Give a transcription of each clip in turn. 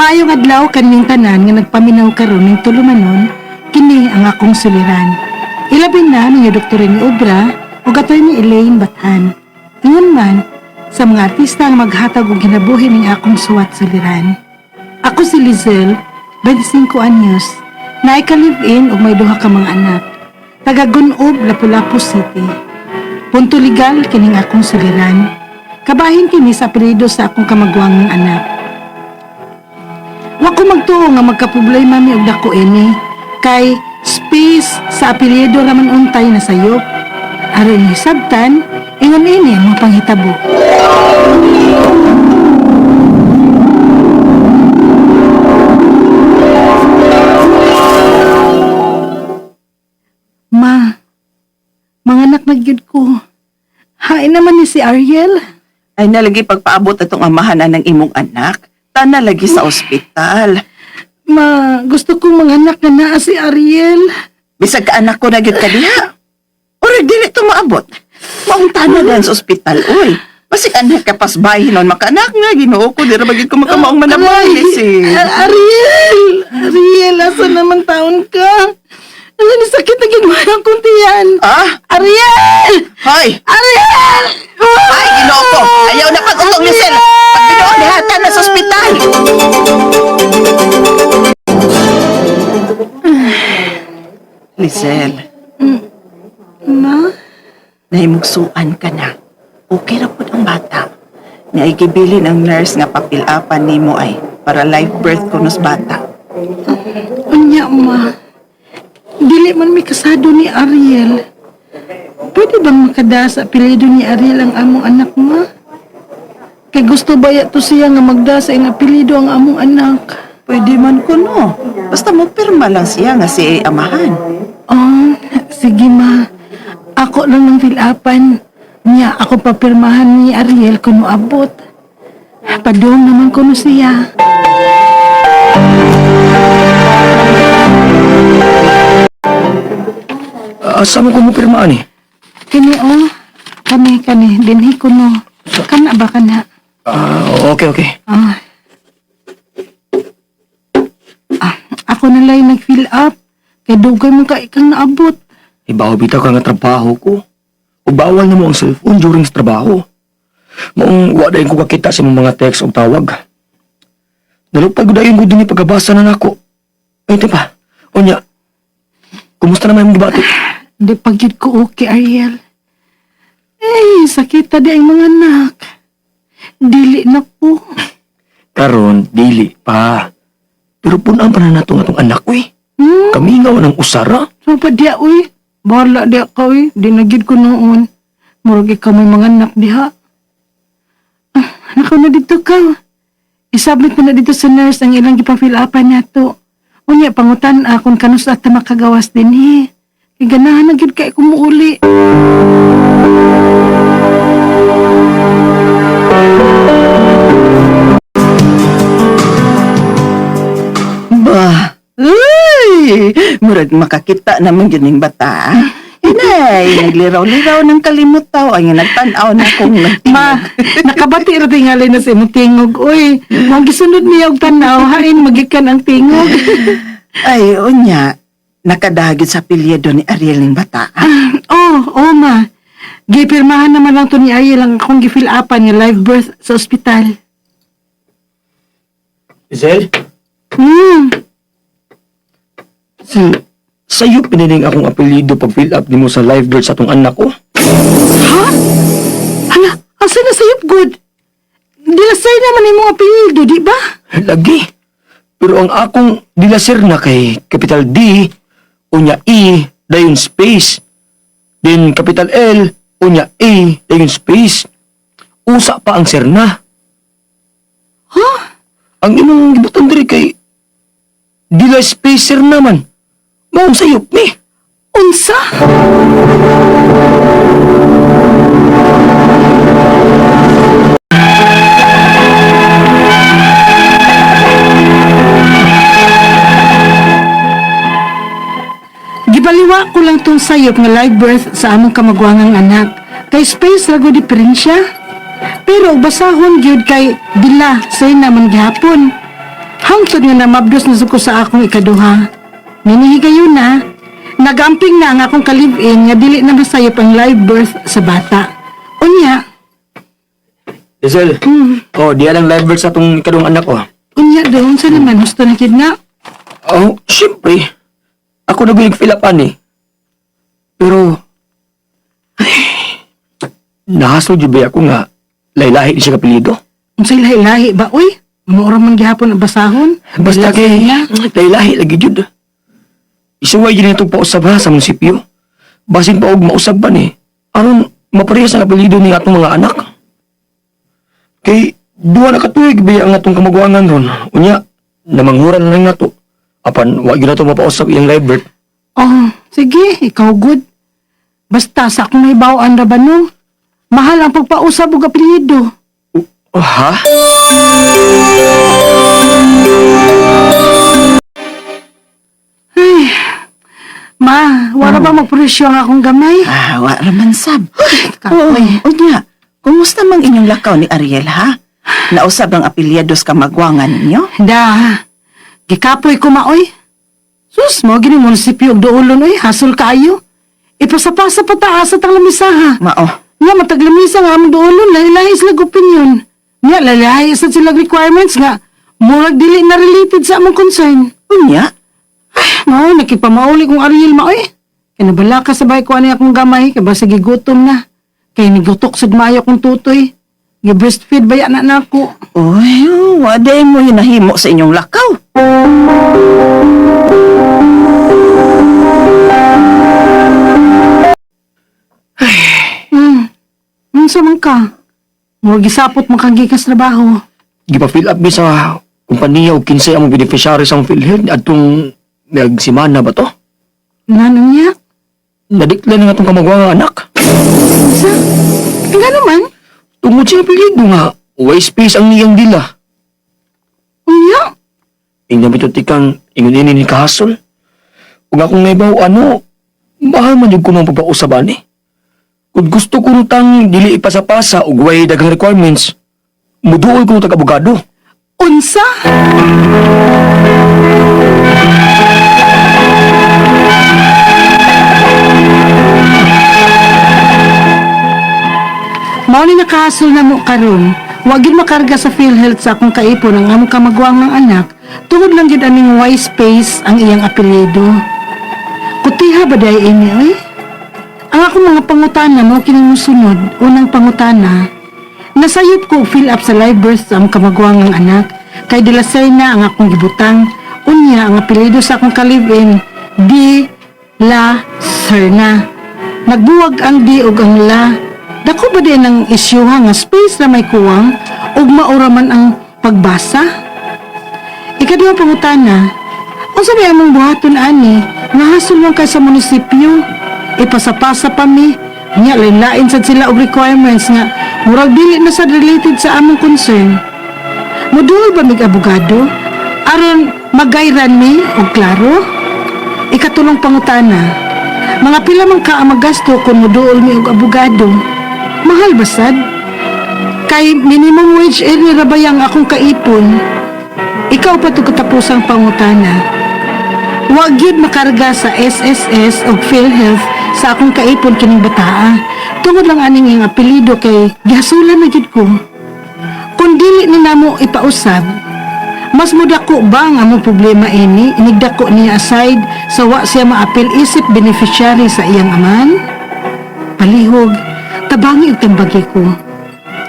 Maayong adlaw kaning tanan nga nagpaminaw karon ning tulumanon, kini ang akong suliran. Ilabi na ninyo Dr. ni Obra ug Attorney Elaine Bathan. Ingon man sa mga artista nga maghatag og ginabuhi ning akong suwat suliran. Ako si Lizelle, 25 anyos, naay ka-live-in ug may duha ka mga anak. Taga Gunob, Lapu-Lapu City. Punto legal kining akong suliran. Kabahin kini sa apelyido sa akong kamagwang anak. Wa ko magtuo nga magkaproblema mi og dako ini kay space sa apelyido ra man untay na sayop. Aron hisabtan, ingon ini ang mga panghitabo. Ma, manganak na gyud ko. Hain naman ni si Ariel. Ay nalagi pagpaabot atong amahan ng imong anak. Tana lagi sa ospital. Ma, gusto kong manganak na naa si Ariel. Bisag ka anak ko na gyud ka diha. Uri dili to maabot. Maong tana dan sa ospital, uy. Basig anak ka pasbahin nun, makaanak nga, Ginoo ko, di ra ba gyud ko makamaong manabay, Aray, Lisel. Ariel! Ariel, asa naman taon ka? Ano ni sakit na ginawa kong tiyan? Ah? Ariel! Hoy! Ariel! Ay, Ginoo ko! Ayaw na pag-utong, Lisel! Pag binuon, dihatan na sa ospital! Lisel, Ma? nahimugsuan ka na. Okay ra pud ang bata. Naigibilin ang nurse nga papilapan nimo ay para live birth kunos bata. Unya, ma. Dili man may kasado ni Ariel. Pwede bang makada sa apelyido ni Ariel ang among anak, ma? Kay gusto ba ya to siya nga magda sa iyang apelyido ang among anak? Pwede man kuno. Basta mo pirma lang siya nga si amahan. Oh, sige ma. Ako lang ng fill-upan. Niya, ako papirmahan ni Ariel kung moabot. Padung naman kuno siya. Asa mo ko mo pirmaan eh? Kini oh, kani kani dinhi kuno. Kana ba kana? Ah, okay, okay. Ah. Ah, ako na lang nag-fill up. Kay dugay mo ka ikang naabot. Ibaw bitaw ka nga trabaho ko. O bawal na mo ang cellphone during sa trabaho. Maong wa dayon ko kakita sa imong mga text o tawag. Nalupad ko dayon ko din pagkabasa na nako. Ay, di pa. Unya, kumusta naman imong gibati? Hindi pa gyud ko okay, Ariel. Eh, sakit ta di ang mga anak. Dili na ko. Karon, dili pa. Pero punan pa na nato nga atong anak ko eh. Hmm? Kamingaw ng usara. So pa diya, uy. Bahala diya ka, uy. Di na gyud ko noon. Murag ikaw may mga anak diha. Ah, nakaw na dito ka. Isubmit mo na dito sa nurse ang ilang gipa-fill upan nato. Unya, pangutan akong kanus at makagawas din eh. Kay ganahan na gyud kay kumuuli. Bah, uy, murag makakita naman yun yung bata. Inay, nagliraw-liraw ng kalimutaw. Ay, nga nagtanaw na kung nagtingog. Ma, nakabati ra tingali na sa imong tingog. Uy, mong gisunod niya og tanaw, hain magikan ang tingog. Ay, unya, nakadagit sa pilyedo ni Ariel ng bata. Oh, oh ma. Gipirmahan naman lang to ni Ariel ang akong gifill upan nga live birth sa ospital. Zel? Hmm. Zel, sa'yo piniling akong apelyido pag fill up nimo sa live birth sa atong anak ko. Ha? Hala, asa na sayop good? Dilasay naman imong apelyido, di ba? Lagi. Pero ang akong dilasir na kay capital D, unya E, dayon space. Then capital L, unya A, dayon space. Usa pa ang sirna. Ha? Ang imong gibutan diri kay dila space sir naman. Maong sayop ni. Unsa? Gibaliwa ko lang tong sayop nga live birth sa among kamagwangang anak. Kay space ra gud diferensya. Pero basahon gyud kay dila say naman gihapon. Hangtod nga namabdos na ko sa akong ikaduha. Ninihigayon na, nagamping na ang akong ka-live-in nga dili na masayop ang live birth sa bata. Unya, Diesel, oh, di lang live birth sa atong ikaduhang anak ko. Unya doon sa naman husto na kid na. Oh, siyempre. Ako na fill up ani. Pero, ay, nahasol jud ba ako nga laylahi ni siya kapilido. Unsay lahi-lahi ba oy? Maura man gihapon ang basahon. Basta kay na. laylahi lagi jud. Isuway jud nitong pausab ha sa munisipyo. Basin pa og mausab ba ni. Aron maparehas ang apelyido ni atong mga anak. Kay duha na ka tuig ba ang atong kamaguangan ron. Unya, namanghuran na lang nato. Apan wa gyud nato mapausab iyang live birth. Oh, sige, ikaw good. Basta sa akong nahibaw-an ra ba no? Mahal ang pagpausab og apelyido. Oh, ha? Ma, wala ba magpresyo ang akong gamay? Ah, wa raman sab. Kapoy. Oh, unya, kumusta mang inyong lakaw ni Ariel ha? Nausab ang apelyidos kamagwangan ninyo? Da, gikapoy ko maoy. Sus, mo gini munisipyo og duolon oy, hasol kaayo. Ipasapasa pa taas at ang lamisa ha. Mao. Nga mataglamisa nga among duolon, lahi-lahi sila opinion. Nga lahi-lahi sad sila requirements nga murag dili na related sa among concern. Unya, Mao nakipamauli kong Ariel maoy. Kay nabala ka sabay ko ani akong gamay kay basta gigutom na. Kay nigutok sad maayo akong tutoy. Gi-breastfeed ba na nako? Uy, waday mo hinahimo sa inyong lakaw. Unsa man ka? Murag gisapot man kang gikas trabaho. Gipa-fill up mi sa kumpanya og kinsay among beneficiary sa among PhilHealth adtong nagsimana ba to? Ngano niya? Nadeklara nga atong kamagwanga anak. Unsa? Ngano man? Tungod sa apelyido nga, way space ang niyang dila. Unya? Ingnan bitaw tikang ingon ini ni kahasol. Ug akong naibaw ano, mahal man jud ko nang pagpausab ani. Kung gusto ko nutang dili ipasapasa ug way daghang requirements, muduol ko tag abogado. Unsa? Mao ni nakahasol na mo karon. Wa gyud makarga sa PhilHealth sa akong kaipon ang among kamagwang ng anak tungod lang gyud aning Y space ang iyang apelyido. Kutiha ba day ini oy? Ang akong mga pangutana mo kining mosunod, unang pangutana, nasayop ko og fill up sa live birth sa among kamagwang ng anak kay de la Serna ang akong gibutang. Unya ang apelyido sa akong ka-live-in, D La Serna. Nagbuwag ang D ug ang La. Dako ba din ang isyuha nga space na may kuwang ug maura man ang pagbasa? Ikaduha pangutana, unsa may among buhaton ani nga hasol man kay sa munisipyo? Ipasapasa pa mi. Nya lain sad sila og requirements nga murag dili na sad related sa among concern. Moduol ba mig abogado? Aron magayran mi og klaro? Ikatulong pangutana, mga pila man ka ang magasto kung moduol mi og abogado? Mahal ba sad? Kay minimum wage earner ra ba yang akong kaipon? Ikaw pa to katapusang pangutana. Wa gyud makarga sa SSS og PhilHealth sa akong kaipon kining bataa. Tungod lang aning iyang apelyido kay gihasulan na gyud ko. Kung dili ni namo ipausab, mas mudako ba ang among problema ini inigdako niya aside sa wa siya maapil isip beneficiary sa iyang aman? Palihog, tabangi og tambagi ko.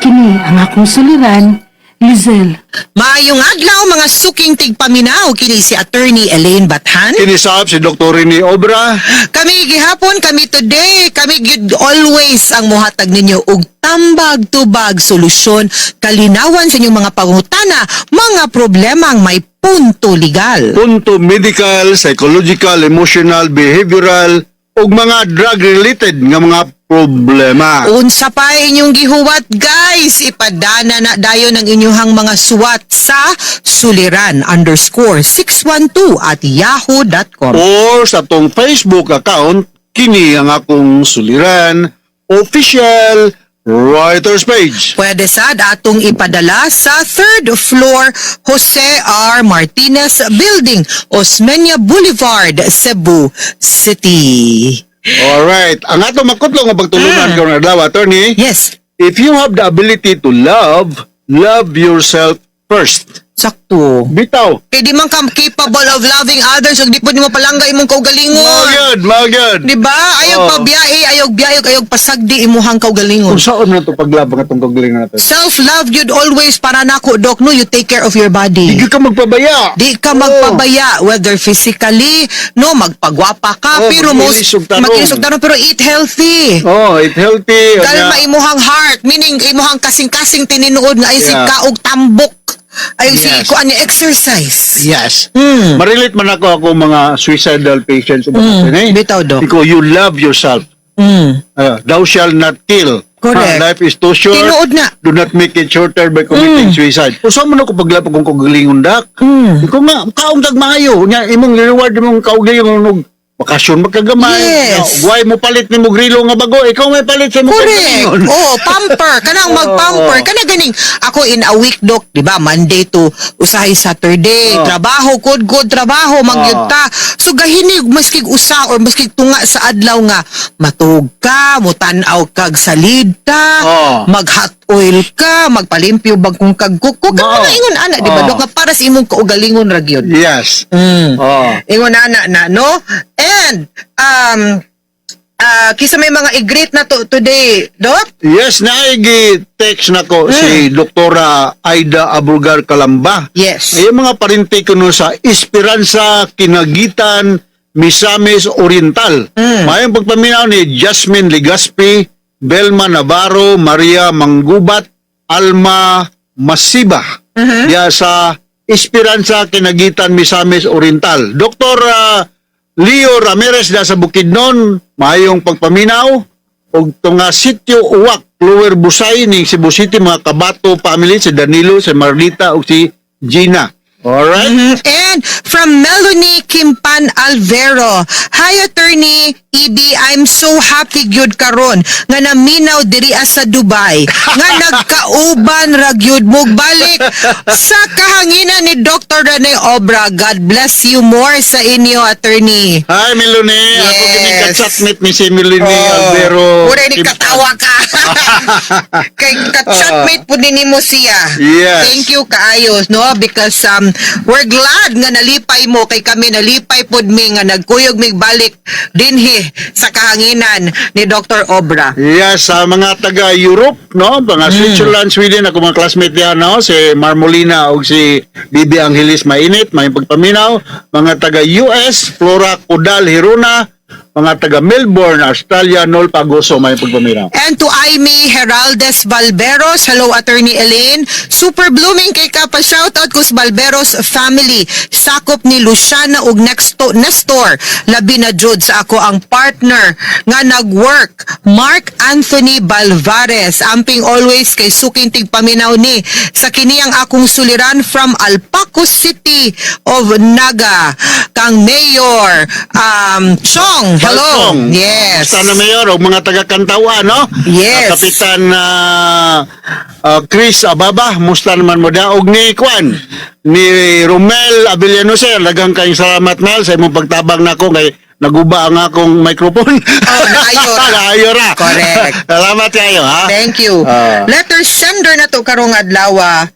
Kini ang akong suliran, Lizelle. Maayong adlaw mga suking tigpaminaw kini si Attorney Elaine Bathan. Kinisab si Dr. Rene Obra. Kami gihapon, kami today, kami gyud always ang muhatag ninyo og tambag-tubag solusyon, kalinawan sa inyong mga pangutana, mga problemang may punto legal. Punto medical, psychological, emotional, behavioral, ug mga drug-related nga mga problema. Unsa pa inyong gihuwat guys, ipadana na dayon ang inyuhang mga suwat sa suliran_612@yahoo.com. Or sa tong Facebook account, kini ang akong suliran, official Writer's Page. Pwede sad atong ipadala sa third floor, Jose R. Martinez Building, Osmeña Boulevard, Cebu City. Alright. Ang ato makutlo nga pagtulunan karon adlaw, attorney. Yes, If you have the ability to love, love yourself first. Sakto. Bitaw. Kay di man ka capable of loving others ug di pud nimo palangga imong kaugalingon. Mao gyud, mao gyud. Di ba? Ayaw pabiyahe, ayaw biyahe, ayaw pasagdi imuhang kaugalingon. Kung saan na to paglove ang atong kaugalingon natin? Self-love yun always para nako, Dok, no? You take care of your body. Di ka magpabaya. Di ka magpabaya, whether physically, no, magpagwapa ka, Oh, pero most mag-ilis og tarong. mag-ilis og tarong, pero eat healthy. Oh, eat healthy. Kalma imuhang heart, meaning imuhang kasing-kasing tininuod nga ay si kaog tambok. Ay si kuan ni exercise. Yes. Marilit man ako ako mga suicidal patients. Eh. Bitaw, Dok. Because you love yourself. Thou shall not kill. Correct. Life is too short. Tinuod na. Do not make it shorter by committing suicide. Usa man ako paglapag kong kagalingon, dak. Ikaw nga, kaong tag maayo. Nya imong reward imong kaugalingon og bakasyon magkagamay. Yes. Nya, why mo palit nimo grilo nga bago? Ikaw may palit sa imong Correct. kaugalingon. Oh, pamper. Kanang magpamper. Kana ganing ako in a week, Dok, di ba? Monday to usahay Saturday. Trabaho, good good trabaho, magyud ta. So gahinig maskig usa or maskig tunga sa adlaw nga matug ka, mutan-aw kag salida, mag hot oil ka, magpalimpyo bagkong kag kuko. Kana Oo. mga ingon ana, di ba, Dok? Nga para sa imong kaugalingon ra gyud. Yes. Ingon ana na, no? And kisa may mga i-greet na to today, Dok? Yes, naigi text nako si Doktora Aida Abrugar Kalamba. Yes. Ay, mga parinti ko no sa Esperanza, Kinagitan, Misamis Oriental. Mayong pagpaminaw ni Jasmine Legaspi, Belma Navarro, Maria Manggubat, Alma Masiba. Diya sa Esperanza, Kinagitan, Misamis Oriental. Dr. Leo Ramirez diya sa Bukidnon, mayong pagpaminaw. Og tunga Sitio Uwak, Lower Busay ning Cebu City, mga Kabato family, si Danilo, si Marlita ug si Gina. Alright? And from Melanie Kimpan Alvero. "Hi, Attorney EB, I'm so happy gyud karon nga naminaw diri sa Dubai nga nagkauban ra gyud balik sa kahanginan ni Dr. Rene Obra. God bless you more sa inyo, Attorney." Hi, Melanie. Ako gini ka-chatmate ni si Melanie Alvero. Ura ni katawa ka. Kay ka-chatmate po din nimo siya. Yes. Thank you kaayo, no, because we're glad nga nalipay mo kay kami nalipay pod mi nga nagkuyog mig balik dinhi sa kahanginan ni Dr. Obra. Yes, sa mga taga Europe, no? Mga Switzerland, Sweden, ako mga classmate diyan, no? Si Marmolina ug si Bibi Angelis Mainit, may pagpaminaw. Mga taga US, Flora Codal Hiruna, mga taga Melbourne, Australia, Nol Pagoso, may pagpaminaw. And to Amy Heraldez Balberos, hello, Attorney Elaine. Super blooming kay ka pa, shoutout ko sa Balberos family. Sakop ni Luciana ug Nexto Nestor. Labi na jud sa ako ang partner nga nag-work, Mark Anthony Balvares. Amping always kay suking tigpaminaw ni sa kiniyang akong suliran from Alpaco City of Naga. Kang Mayor Chong, hello. Baltong. Yes. Basta na Mayor, og mga taga Kantawa, no? Yes. Kapitan Chris Ababa, musta naman mo da? Og ni Kwan, ni Romel Abellano, sir, daghang kayong salamat, Mel, sa imong pagtabang nako kay naguba ang akong microphone. Oh, naayo ra. Naayo ra. Correct. Salamat kayo, ha? Thank you. Letter sender na to karong adlaw,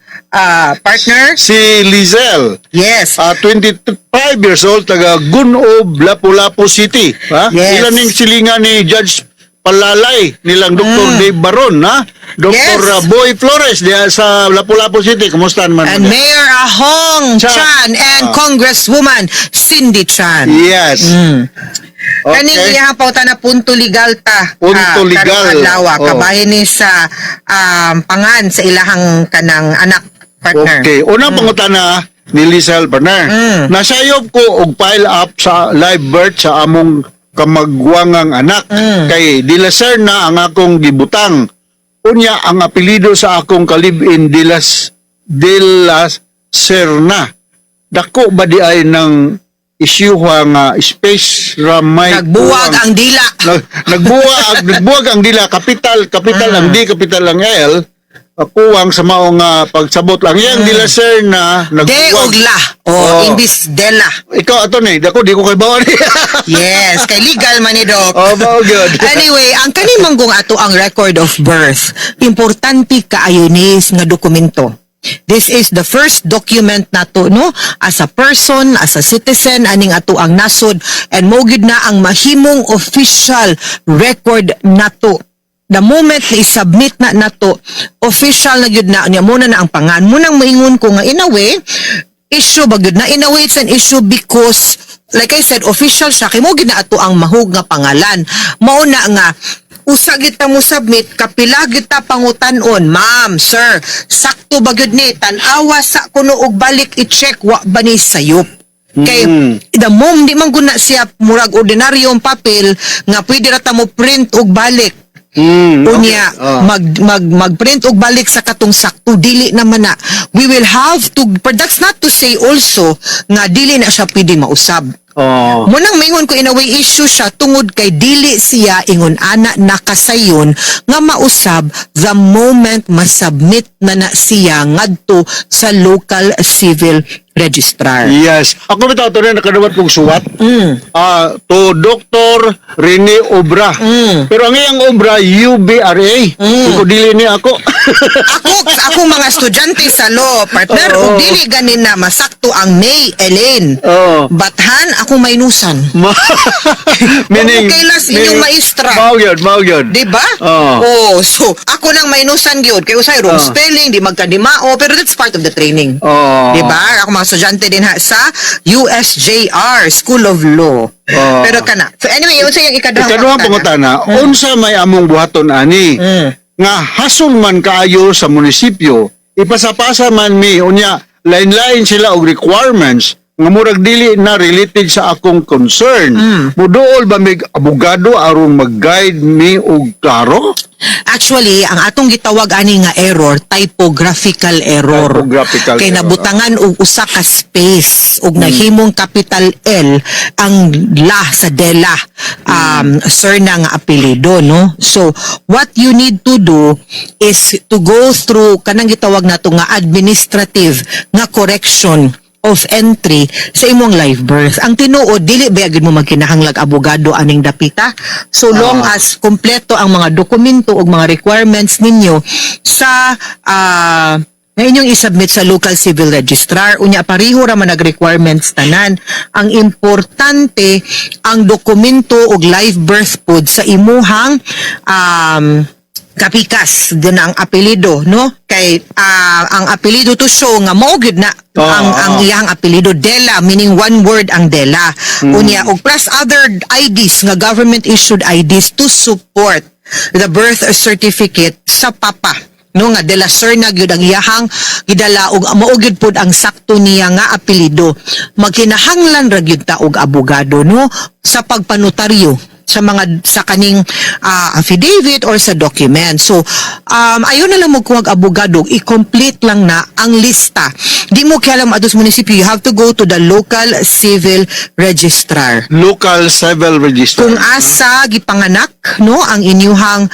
partner. Si Lizelle, 25 years old, taga Gunob, Lapu-Lapu City. Ha? Yes. Ilan ning silingan ni Judge Palalay nilang Dr. Dave Baron, ha? Dr. Boy Flores diya sa Lapu-Lapu City. Kumusta naman? And mo diya? Mayor Ahong Chan. Chan and Congresswoman Cindy Chan. Yes. Okay. Kaning iyang pauta na punto legal ta. Punto legal. Karong adlaw, Oh. kabahin ni sa pangan sa ilahang kanang anak, partner. Okay. Unang pangutana ni Lizelle, partner. Nasayop ko og file up sa live birth sa among kamagwangang anak. Kay Dilaser na ang akong gibutang. Unya ang apelyido sa akong kalib-in Dilas Dela Serna. Dako ba di ay ng issue nga space ra may Nagbuwag kuwang. ang dila. Nagbuwag ang dila, capital capital ang D, capital ang L, kuwang sa mao nga pagsabot lang yang dila, sir, na De nagbuwag. og la. O, Oo. imbis dela. Ikaw ato ni dako, di ko kay bawon. Yes, kay legal man ni, Doc. Oh, mao gyud. Anyway, ang kaning manggong ato ang record of birth, importante kaayo ni nga dokumento. This is the first document nato, no, as a person, as a citizen aning ato ang nasod and mo gyud na ang mahimong official record nato. The moment na i-submit na nato, official na gyud na niya muna na ang pangan. Munang maingon ko nga in a way, issue ba gyud na? In a way, it's an issue because, like I said, official siya kay mo gyud na ato ang mahug nga pangalan. Mao na nga usa gyud ta mo submit, kapila gyud ta pangutan-on, "Ma'am, sir, sakto ba gyud ni? Tan-awa sa kuno og balik i-check wa ba ni sayop." Kay the mom di man guna siya murag ordinaryong papel nga pwede ra ta mo print og balik. Unya, mag mag magprint og balik sa katong sakto, dili naman na. We will have to, but that's not to say also nga dili na siya pwede mausab. Munang maingon ko, in a way issue siya tungod kay dili siya ingon ana nakasayon nga mausab the moment masubmit na na siya ngadto sa local civil registrar. Yes. Ako bitaw to na nakaduwat kong suwat. To Dr. Rene Obra. Pero ang iyang Obra, UBRA. Kung dili ni ako. Ako sa akong mga estudyante sa law, partner, Oo. ug dili ganin na masakto ang May Elaine. Bathan ako maynusan. Meaning, Okay las inyong maestra. Mao gyud, mao gyud. Di ba? Oo. Oh, so ako nang maynusan gyud kay usay wrong spelling, di magkadimao, pero that's part of the training. Oo. Di ba? Ako mga estudyante din ha sa USJR School of Law. Oo. Pero kana. So anyway, unsa yung ikaduhang Ikaduhang pangutana, unsa may among buhaton ani? Nga hasol man kaayo sa munisipyo, ipasapasa man mi, unya lain-lain sila og requirements nga murag dili na related sa akong concern. Muduol ba mig abogado aron mag-guide mi og klaro? Actually, ang atong gitawag ani nga error, typographical error. Typographical Kay error. nabutangan og usa ka space ug nahimong capital L ang la sa dela sir na nga apelyido, no? So, what you need to do is to go through kanang gitawag nato nga administrative nga correction of entry sa imong live birth. Ang tinuod, dili ba gyud mo magkinahanglag abogado aning dapita? So long as kompleto ang mga dokumento ug mga requirements ninyo sa nga inyong isubmit sa local civil registrar, unya pareho ra man nag requirements tanan. Ang importante, ang dokumento ug live birth pod sa imuhang kapikas din ang apelyido, no, kay ang apelyido to show nga mao gyud na ang iyang apelyido Dela, meaning one word ang Dela. Unya og plus other IDs nga government issued IDs to support the birth certificate sa papa, no, nga Dela Serna gyud ang iyahang gidala og mao gyud pod ang sakto niya nga apelyido. Magkinahanglan ra gyud ta og abogado, no, sa pagpanotaryo sa mga sa kaning affidavit or sa document. So, ayo na lang mo kuwag abogado, i-complete lang na ang lista. Di mo kaya alam adto sa munisipyo, you have to go to the local civil registrar. Local civil register. Kung asa gipanganak, no, ang inyuhang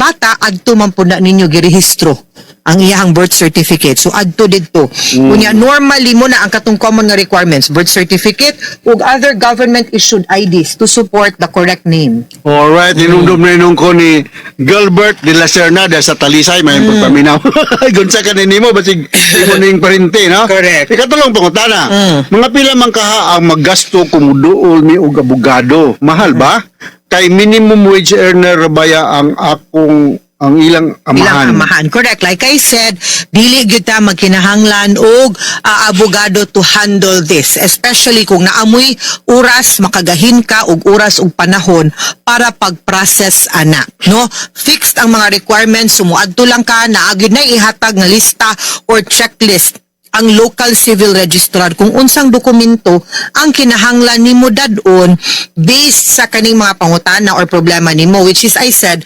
bata, adto man pud na ninyo girehistro ang iyang birth certificate. So adto didto. Unya normally mo na ang katong common nga requirements, birth certificate ug other government issued IDs to support the correct name. Alright, hinumdum na inong ko ni Gilbert de la Serna sa Talisay, may pagpaminaw. Gunsa ka nimo basig imo ning parente, no? Correct. Ikatulong pangutana. Mga pila man kaha ang maggasto kung muduol mi og abogado? Mahal ba? Kay minimum wage earner baya ang akong ang ilang amahan. Ilang amahan. Correct. Like I said, dili gyud ta magkinahanglan og abogado to handle this. Especially kung naamoy oras, makagahin ka og oras og panahon para pag-process ana. No? Fixed ang mga requirements, sumuadto lang ka, naa gyud na ihatag nga lista or checklist ang local civil registrar kung unsang dokumento ang kinahanglan nimo dad-on based sa kaning mga pangutana or problema nimo, which is, I said,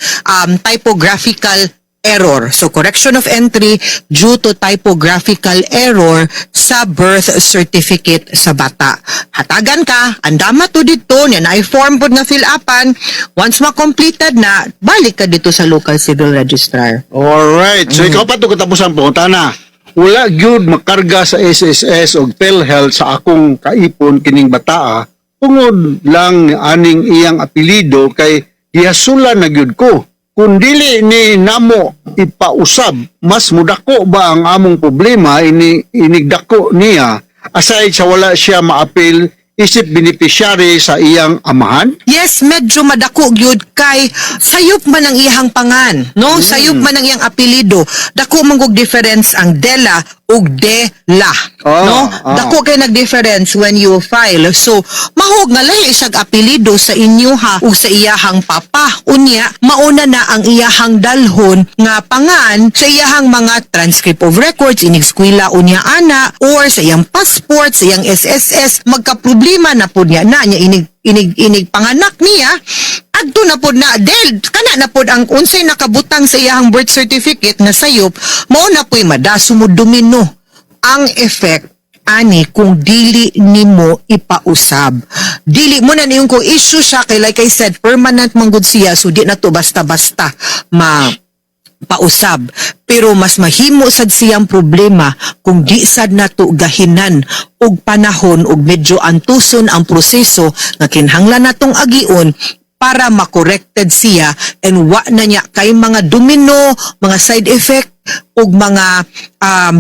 typographical error. So correction of entry due to typographical error sa birth certificate sa bata. Hatagan ka, andama to dito, niya na form pod nga fill upan. Once ma-completed na, balik ka dito sa local civil registrar. Alright. So ikaw pa to katapusan po tana. Wala gyud makarga sa SSS og PhilHealth sa akong kaipon kining bataa tungod lang aning iyang apelyido kay gihasulan na gyud ko. Kung dili ni namo ipausab, mas mudako ba ang among problema ini inigdako niya aside sa wala siya maapil isip beneficiary sa iyang amahan? Yes, medyo madako gyud kay sayop man ang iyang pangan, no? Sayop man ang iyang apelyido. Dako man gug difference ang dela ug de la, no? Dako kay nag-difference when you file. So, mahog nga lahi siyag apelyido sa inyo ha ug sa iyahang papa. Unya, mauna na ang iyahang dalhon nga pangan sa iyahang mga transcript of records inig eskwela unya ana or sa iyang passport, sa iyang SSS, magkaproblema na pud niya na niya inig inig inig panganak niya adto na pod na del kana na pod ang unsay nakabutang sa iyahang birth certificate nga sayop, mao na po'y madasumod domino ang effect ani kung dili nimo ipausab. Dili mo na niyong kung issue siya kay, like I said, permanent man gud siya, so di na to basta-basta ma pausab, pero mas mahimo sad siyang problema kung di sad nato gahinan og panahon og medyo antuson ang proseso nga kinahanglan natong agion para makorekted siya and wa na niya kay mga domino, mga side effect ug mga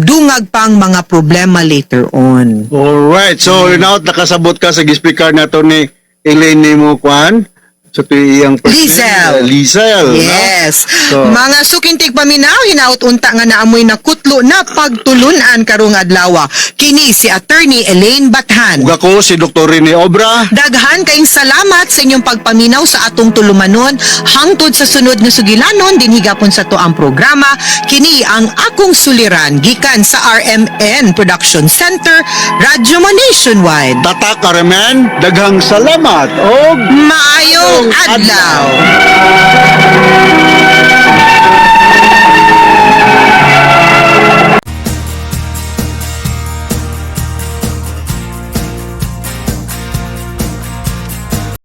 dungag pang mga problema later on. Alright. So, now nakasabot ka sa speaker nato ni Elaine nimo kwan. So, ito iyang first name, Lizel. Lizel, no? Yes. So- Mga suking tigpaminaw, hinaut unta nga naamoy na kutlo na pagtulunan karong adlaw. Kini si Attorney Elaine Bathan. Ug ako si Dr. Rene Obra. Daghan kayong salamat sa inyong pagpaminaw sa atong tulumanon. Hangtod sa sunod nga sugilanon, dinhi gapon sa to ang programa. Kini ang Akong Suliran gikan sa RMN Production Center, Radyo Mo Nationwide. Tatak RMN, daghang salamat og Maayong adlaw. Adlaw.